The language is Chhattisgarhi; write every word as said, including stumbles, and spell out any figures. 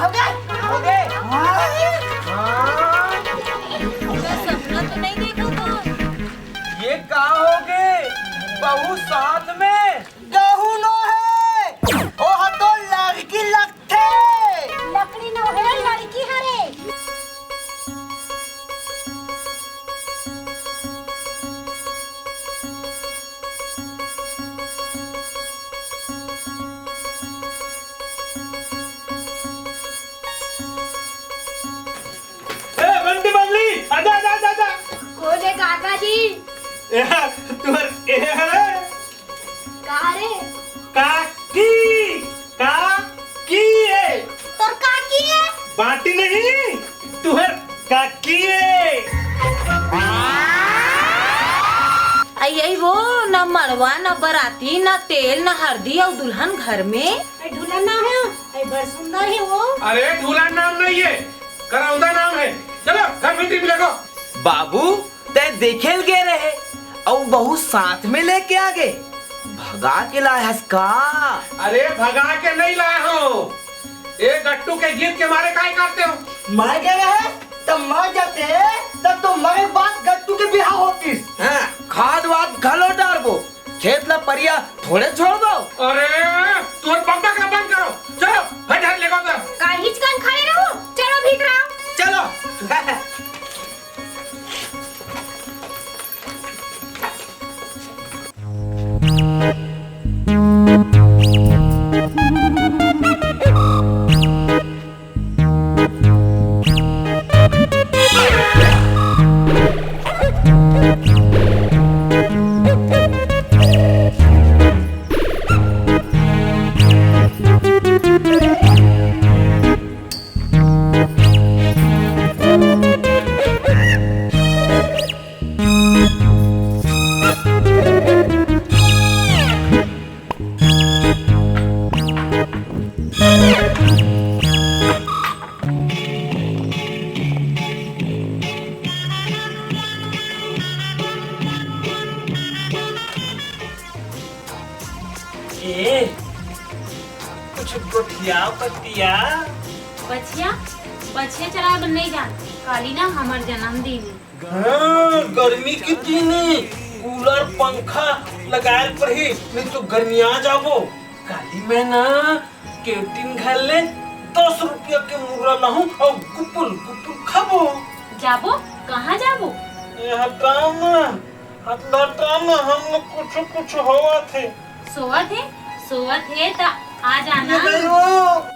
हो गए? हाँ। हाँ। सपना तो नहीं देखा था। ये का हो गए? बहू साथ में? गहू नो हे, ओह तो लड़की लगथे। लकड़ी नो हे, लड़की हरे। ए, बंटी बबली, आजा, आजा, आजा, आजा। कोन हे काका जी? ए, तुम्हार, ए, का रे? काकी, काकी हे। तोर काकी हे? बाटी नहीं, तुहर काकी हे। आई, आई वो, न मड़वा, न बराती, न तेल, न हरदी, अउ दुल्हन घर में। ए, दुल्हन ना हे, ए, बड़ सुंदर हे वो। अरे, दुल्हन नाम नहीं हे, करौंदा नाम हे। चलो, घर भीतरी में लेगो। बाबू, तैं देखे ल गे रहे, अउ बहू साथ में लेके आ गे, भगा के लाए हस का? अरे, भगा के नहीं लाए हो, ए गट्टू के गीत के मारे काय करते हो? मर गे रहे, तब मर जाते, तब तो मरे बाद गट्टू के बिहाव होतिस। हाँ, खाद वाद घलो डारबो, खेत ला परिया थोड़े छोड़बो। अरे, तोर बकबक ला बंद करो, चलो, हट, हट, लेगो तो। काहीच कन खड़े रहो, चलो भीतरा। चलो। ए, कुछ गोठिया बतिया। बछिया, बछिया चराए बर नहीं जान, काली ना हमर जन्मदिन हे। हाँ, गर्मी के दिन हे, कूलर पंखा लगाए ल पड़ही, नहीं तो गर्मिया जाबो। काली मैं ना कैंटीन घर ले दस रुपया के मुर्रा लाहूं अउ गुपुल गुपुल खाबो। जाबो? कहाँ जाबो? ये हटा ना, हटा ना, हम लोग कुछ कुछ होवत हे। सोवत हे, सोवत हे त आ जाना। ये नहीं हो।